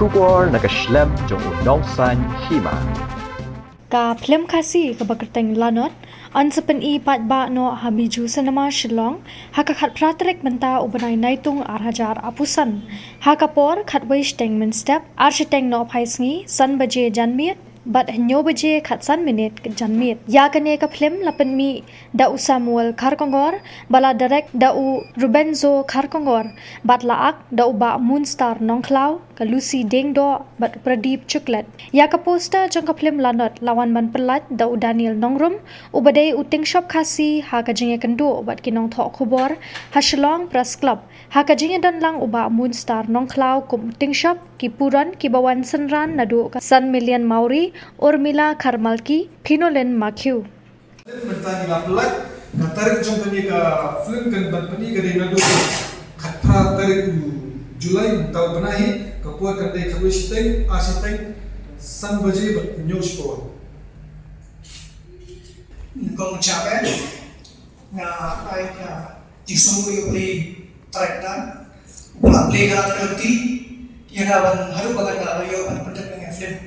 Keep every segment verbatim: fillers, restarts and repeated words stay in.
Khubor na ka shlem jong u nongsaiñ hima. Ka phlim Khasi kaba kyrteng Lanot yn sa pyni paidbah noh ha Bijou Cinema Shillong ha ka khatphra tarik mynta u bnai Naitung ar hajar arphew san. Ha ka por khatwei shiteng mynstep, ar shiteng nohphai sngi, san baje janmiet bad hynñiew baje khatsan minit janmiet. Ïa kane ka phlim la pynmih da u Samuel Kharkongor, ba la direct da u Rubenzo Kharkongor, bad la act da u Bah Moonstar Nongkhlaw, ka Lucy Diengdoh bad u Pradeep Chuklet. Ïa ka poster jong ka phlim Lanot la wan ban pyllait da u Daniel Nongrum, uba dei u tingshop Khasi ha ka jingïakynduh bad ki nongthoh khubor ha Shillong Press Club. Ha ka jingïadon lang u Bah Moonstar Nongkhlaw kum u tingshop, ki puron kiba wan synran naduh ka San Million Mawrie, Urmila Kharmalki, Phinolin Mathew. Mynta ngi la pyllait, ka tarik jong kane ka film kan ban pyni ka dei naduh khatphra tarik u July mynta u bnai hi, ka por kan dei khatwei shiteng, ar shiteng, san baje bad hynñiew shipor. Kong Chabe, nga ai ka jingsngewbha ïa u Blei Trai Kynrad uba la plie ka lad ka lynti ïa nga ban haduh ba ngan da ïoh ban pyndep ïa ka film.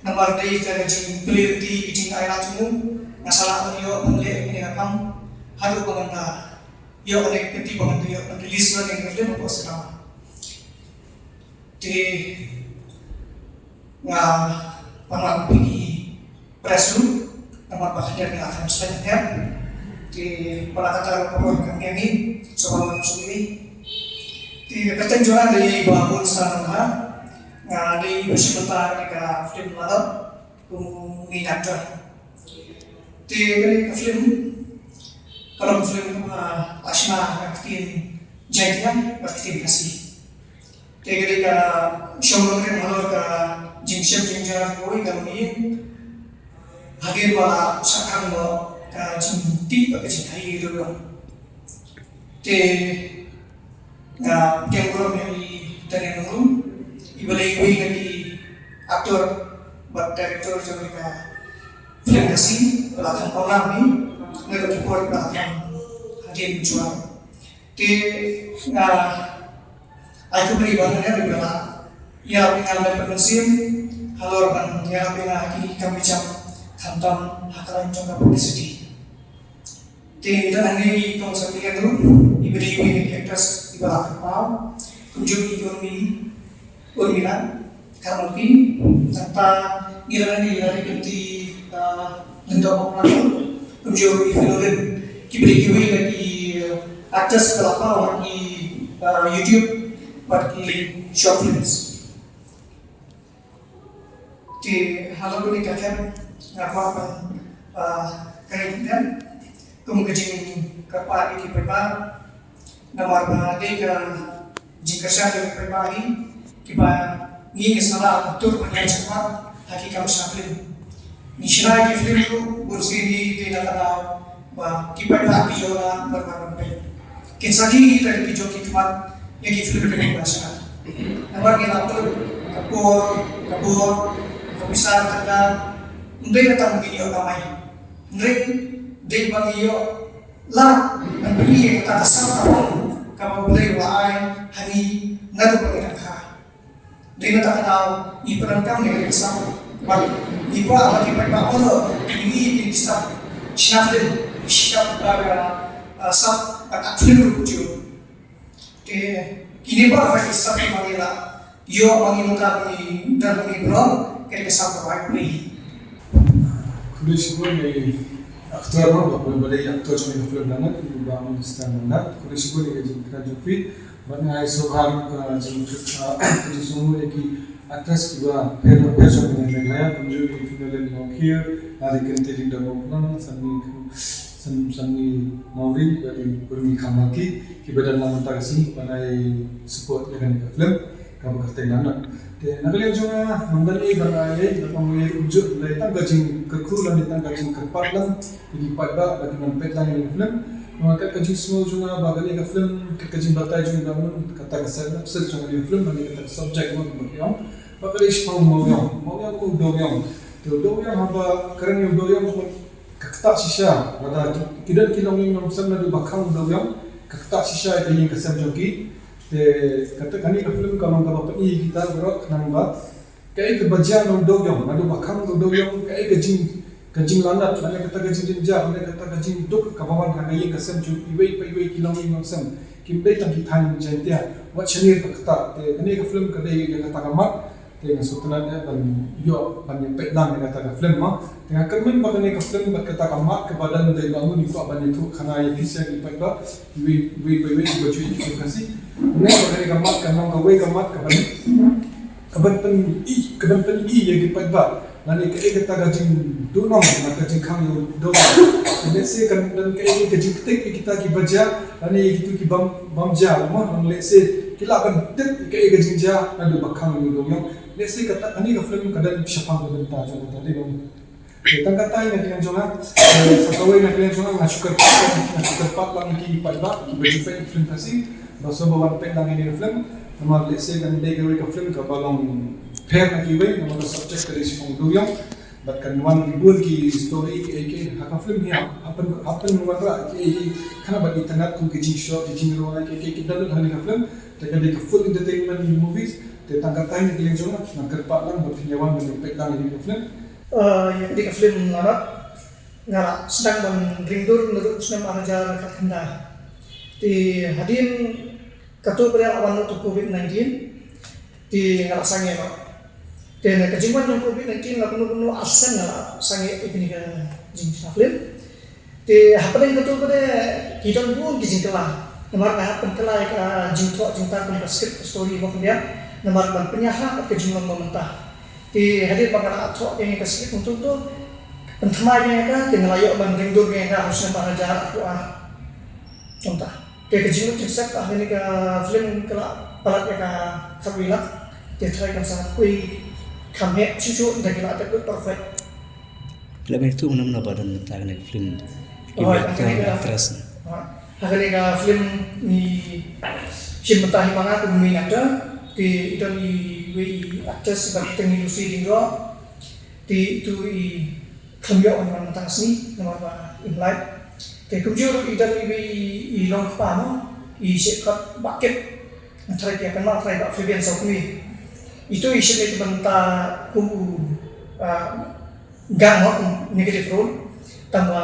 Namar dei ka jingplie lynti, ka jingai lad jong u, nga sa lah ban ïoh ban leh ïa kane ka kam haduh ba ngan da ïoh kane ka lynti ba ngan da ïoh ban release ïa kane ka film hapoh cinema. Te nga pynlong phi ki press room, namar ba khyndiat nga khlem slem hem. Te ba la kata ruh ka por ka ngi, so ba ngam sngewsih. Te ka kyrteng jong nga dei Bah Moonstar Nongkhlaw, nga dei ba shim bynta ha ka film Lanot kum u main actor. Te kane ka film ka long film kaba la shna ha ka ktien Jaiñtia bad ktien Khasi. Te ka dei ka shong nongrim halor ka jingshem jingjar kawei ka longïing hadien ba la shah khang noh ka jingtih bad ka jingkhaii dewiong. Te nga pdiang burom ïa i Daniel Nongrum, iba dei iwei na ki actor bad director jong ka film Khasi ba la kham pynlong hi na ka por ba la kham hadien jua. Te nga ai khublei ba nga ïa la ïa nga ban pynmynsim halor ban ïa la ki kam ki jam khamtam ha ka lain jong ka publicity. Te ngi don hangne i Kong Sammy Andrew, iba dei iwei na ki actress iba la kyrpad, kumjuh i Urmi, Urmila Kharmalki, nangta ngi don hangne i Larikynti, ah, Lyngdoh Mawkyrwat, kumjuh i Phinolin, kiba dei kiwei na ki, ah, actress ba la paw ha ki, ah, YouTube bad ki short films. Te halor kane ka camp nga kwah ban, ah, kren kum ka jingkyrpad ïa ki paidbah, namar ba dei ka jingkyrshan ïa ki paidbah hi kiba ngi ngi sa lah ban tur ban ïaid shakhmat ha ki kam shna film. Ngi shna ïa ki film ruh bun sien hi dei na ka daw ba ki paidbah ki ïoh lad ban wan ban peit. Kin sakhi hi da ki jong ki khmat ïa ki film kiba ngi la shna. Namar ngi la pynlut ka por, ka bor, ka pisa, ka tang, ym dei na tang ba ngi ïoh kamai. Hynrei dei ba ngi ïoh lad ban plie ïa kata ka sap ka pom kaba U Blei u la ai ha ngi naduh ba ngi dang kha. Dei na kata ka daw ngi pyndonkam ïa ka sap. Bad ngi kwah ba ki paidbah baroh kin ïohi ïa ki sap shna film, ki sap, ah, ah, sap, ah, film ruh kumjuh. Te kine baroh ki sap ba ngi la ïoh, ba ngi mynta ba ngi don, ba ngi pynlong, ka dei ka sap kaba U Blei. Khublei shibun ïa i actor, ba, ba dei actor jong ka film Lanot, i Bah Moonstar Nongkhlaw. Khublei shibun ïa ka jingkren jong phi. Bad nga ai sngewbha ruh ka jing, ah, ka jingsngewnguh ïa ki actress kiba pher pher jong ka Meghalaya, kumjuh i Phinolin Mawkir, Larikynti Lyngdoh Mawkyrwat, Sammy, Sam-, Sammy Mawrie, bad i Urmi Kharmalki, kiba don lang mynta ka sngi ban ai support ïa kane ka film kaba kyrteng Lanot. Te na ka liang jong nga ngam don ei ban ai ei, bad ngam don ei kumjuh, lei tang ka jingkyrkhu lane tang ka jingkyrpad lang ïa ki paidbah ba kin wan peit lang ïa kane ka film. Namar kat ka jingsngew jong nga ba kane ka film, kat ka jingbatai jong nga ba kata ka synopsis jong kane ka film lane kata ka subject ba ki ong, ba ka dei shaphang u mawiong, mawiong, u dewiong. Te u dewiong, haba kren ïa u dewiong, ka ktah shisha, lada ki, ki don ki longïing longsem naduh ba khang u dewiong, ka ktah shisha ïa ka ïing ka sem jong ki. Te kata, kane ka film ka long kaba pyni ïa kita baroh khnang ba kaei kaba jia na u dewiong, naduh ba khang u dewiong, kaei ka jing, ka jinglanot, lane kata ka jingjynjar, lane kata ka jingduk kaba wan ha ka ïing ka sem jong iwei pa iwei ki longïing longsem. Kim dei tang ki thaiñ Jaiñtia, wat shane ba kata. Te kane ka film ka dei ïa kata ka mat. Te nga sngewtynnat ïa ban ïoh ban ïa peit lang ïa kata ka film mo. Te nga kyrmen ba kane ka film bad kata ka mat kaba don, dei ba ngi kwah ban ïathuh khana ïa phi sha ki paidbah, iwei, iwei pa iwei kiba ju ïohi ki film Khasi. Nga ngeit ba kane ka mat kan long kawei ka mat kaban, kaban pyni, kaban pyni ïa ki paidbah lane kaei kata ka jingduhnong, na ka jingkhang ïa u dewiong. Te lehse kan don kaei ka jingktik ïa kita kiba jia lane ïa kito ki bym, bym jia mo, lane lehse ki lah ban tip kaei ka jingjia naduh ba khang ïa u dewiong. Lehse kata, kane ka film ka don shaphang ka bynta jong kata, dei bym. Te tang kata hi na ka liang jong nga, eh, sa kawei na ka liang jong nga, nga shu kyrpad, nga shu kyrpad lang ki paidbah kiba ju peit film Khasi ba sngewbha wan peit lang ïa kane ka film. Namar lehse kan dei kawei ka film kaba long pher na kiwei, namar ka subject ka dei shaphang u dewiong. Bad kan wan bun ki story kiei kiei ha ka film hi, ha, ha pyn, ha pynwanrah kiei kiei, khnang ba itynnad kum ki jingshoh, ki jingrwai kiei kiei ki don lut ha kane ka film. Te ka dei ka full entertainment movies. Te tang kata hi na ka liang jong nga, nga kyrpad lang ba phin ïa wan ban peit lang ïa kane ka film. Eh, ïa kane ka film Lanot nga la sdang ban ring dur naduh u snem ar hajar khatkhyndai. Te hadien katto katne la wan lut u Covid nineteen, te nga la sangeh noh. Te na ka jingwan jong u Covid nineteen la kumno kumno ar snem nga la sangeh ïa kane ka jingshna film. Te hapdeng katto katne ki don bun ki jingkylla. Namar nga hap pynkylla ïa ka jingthoh jingtap kane ka script, ka story ba khyndiat, namar ban pynïaid bad ka jinglong ba mynta. Te hadien ba nga la thoh ïa ka script mynta to, pynthymmai ïa ka, te nga la ïoh ban ring dur ïa ka ha u snem ar hajar arphew ar. Kumta. Te ka jingmut jingsep ha kane ka film ka la palat ïa ka khatwei lak. Te trai kan sa poi kham heh shuh shuh, te ki la dep lut perfect. Phi la ban ïathuh mynno mynno ba don bynta kane ka film? Ki actor, actress. Ha kane ka film ngi shim bynta hi ma nga kum main actor. Te i don iwei i actress ba kyrteng i Lucy Diengdoh. Te itu i khlem ïoh ban wan mynta ka sngi namar ba i mlai. Te kumjuh ruh i don iwei i longkpa mo, i Shepkot Bah Kit. Nga tharai phi ïa kynmaw, trai Bah Fabian Sawkmie. Itu i shim ïa ki bynta kum u, ah, gang mo, kum negative role. Tangba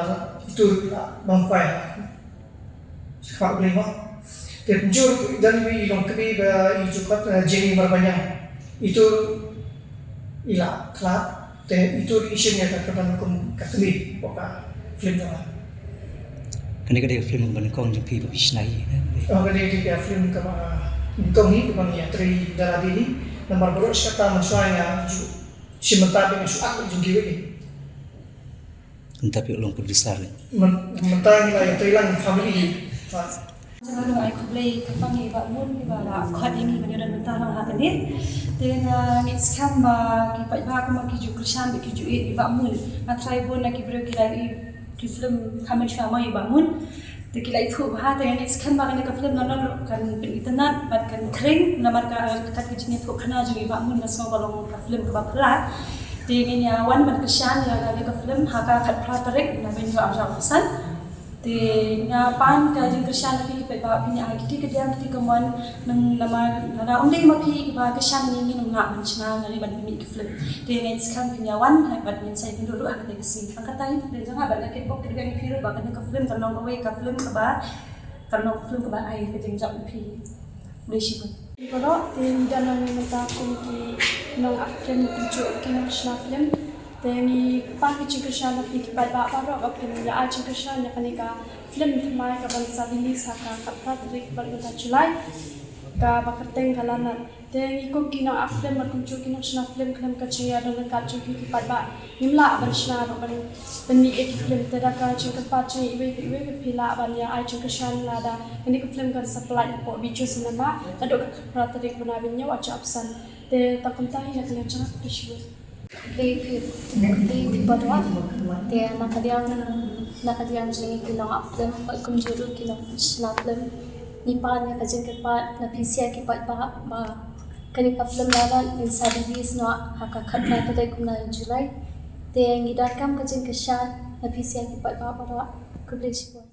itu ruh la bam kwai ha khmat U Blei mo. Te kumjuh ruh i don iwei i longkmie ba i ju kot, eh, Jenny Marbaniang. Itu i la khlad. Te itu ruh i shim ïa ka kyrdan kum ka kmie hapoh ka film jong nga. Kane ka dei ka film kaba nyngkong jong phi ba phi shna hi, eh? Oh, kane ka dei ka film kaba nyngkong hi kaba ngi ïatrei da lade hi. Namar baroh shi katta mynshuwa nga ju shim bynta bad nga shu act jong kiwei. Mynta phi long producer hi. Myn-, mynta ngi la ïatrei lang family hi. Ha. Nga ruh ai khublei kyrpang ïa i Bah Mun, i ba la khot ïa ngi ban ïadon bynta lang ha kane. Te nga ngeit skhem ba ki paidbah kumba ki ju kyrshan bad ki ju ïeit ïa i Bah Mun. Nga tharai bun na ki briew ki la ïohi ki film kaba mynshuwa mo ïa i Bah Mun. Te ki la ïathuh bha, te nga ngeit skhem ba kane ka film Lanot ruh kan pynitynnad bad kan khring namar ka, kat ka jingïathuh khana jong i Bah Mun, nga sngew ba long ka film kaba phylla. Te ngin ïa wan ban kyrshan ïa kane ka film ha ka khatphra tarik na Bynriew arhajar arphew san. Te nga pan ka jingkyrshan ïa phi ki paidbah, phin ïa ai kti kadiang kti kamon, namar lada ym dei ma phi kiba kyrshan ngi ngim lah ban shna, ngim lah ban mih ki film. Te ngin skhem phin ïa wan bad ngin sa ïakynduh ruh ha kata ka sngi. Tang kata hi, te jong nga bad nga kitbok kyrpang ïa phi ruh ba kane ka film kan long kawei ka film kaba, kan long film kaba ai ka jingjop ïa phi. Khublei shibun. Baroh, te ngi don hangne mynta kum ki nong act film, kumjuh ki nong shna film. Te ngi pan ka jingkyrshan na phi ki paidbah baroh ba phin ïa ai jingkyrshan ïa kane ka film thymmai kaban sa release ha ka khatphra tarik bad mynta July, kaba kyrteng ka Lanot. Te ngi kum ki nong act film bad kumjuh ki nong shna film khlem ka jingïadon ryngkat jong phi ki paidbah ngim lah ban shna ruh ban pynmih ïa ki film. Te da ka jingkyrpad jong ngi iwei pa iwei ba phi lah ban ïa ai jingkyrshan lada kane ka film kan sa pynlait hapoh Bijou Cinema naduh ka khatphra tarik bnai ba hynñiew arhajar arphew san. Te tang kumta hi na ka liang jong nga, khublei shibun. Khublei phi, khublei phi baroh. Te na ka liang, na ka liang jong ngi ki nong act film bad kumjuh ruh ki nong shna film, ngi pan ïa ka jingkyrpad na phi sha ki paidbah ba kane ka film Lanot ngin sa release noh ha ka khatphra tarik bnai July. Te ngi donkam ka jingkyrshan na phi sha ki paidbah baroh. Khublei shibun.